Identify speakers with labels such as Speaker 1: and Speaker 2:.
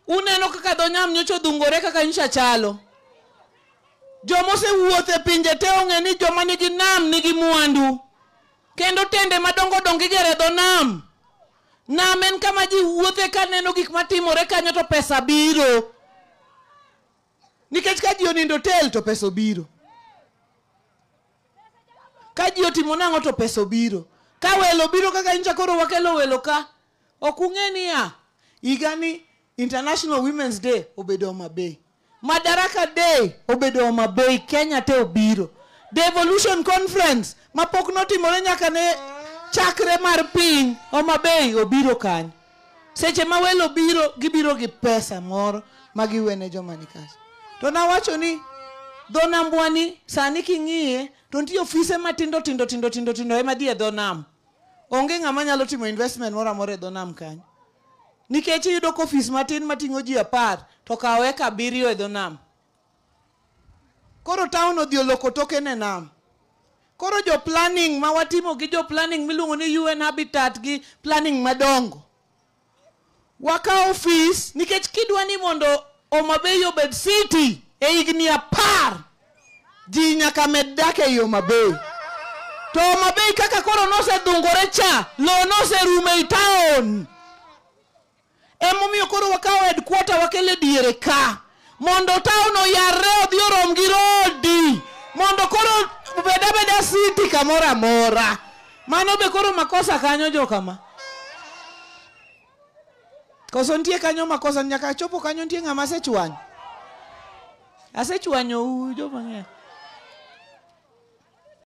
Speaker 1: Uneno kaka dho nam nyocha odhungore kaka nyocha chalo. Joma osewuotho e pinje te ong'e ni joma nigi nam nigi mwandu. Kendo tende madongo dongo igero e dho nam. Nam en kama ji wuothe ka neno gik matimore kanyo to pesa biro. Nikech ka ji onindo hotel to pesa obiro. Ka ji otimo nang'o to pesa obiro. Ka welo biro kaka nyocha koro wakelo welo ka. Ok ung'e niya, higani International Women's Day obedo Homa Bay. Madaraka Day obedo Homa Bay, Kenya te obiro. Devolution Conference mapok notimore nyaka ne chakre mar piny Homa Bay obiro kanyo. Seche ma welo biro, gibiro gi pesa moro ma giwene joma ni kacha. To nawacho ni dho nambwa ni sani king'iye to nitie ofise matindo tindo tindo tindo tindo ema dhi e dho nam. Onge ng'ama nyalo timo investment moro amora e dho nam kanyo. Nikech iyudo ka ofis matin mating'o ji 10 to kawo eka 7 e dho nam. Koro town odhi oloko toke ne nam. Koro jo planning ma watimo gi jo planning miluongo ni UN Habitat gi planning madongo. Wakawo ofis nikech kidwa ni mondo Homa Bay obed city e higni 10, ji nyaka med dak ei Homa Bay. To Homa Bay kaka koro nosedhungore cha, lowo noserumo ei town. Emomiyo koro wakawo headquarter wakele diere ka mondo town oyarre odhi orom gi rodi mondo koro obed abeda city kamoro amora. Mano be koro makosa kanyo jokama. Koso nitie kanyo makosa nyaka chopo kanyo nitie ng'ama asechwanyo. Asechwanyo u joma ng'eny.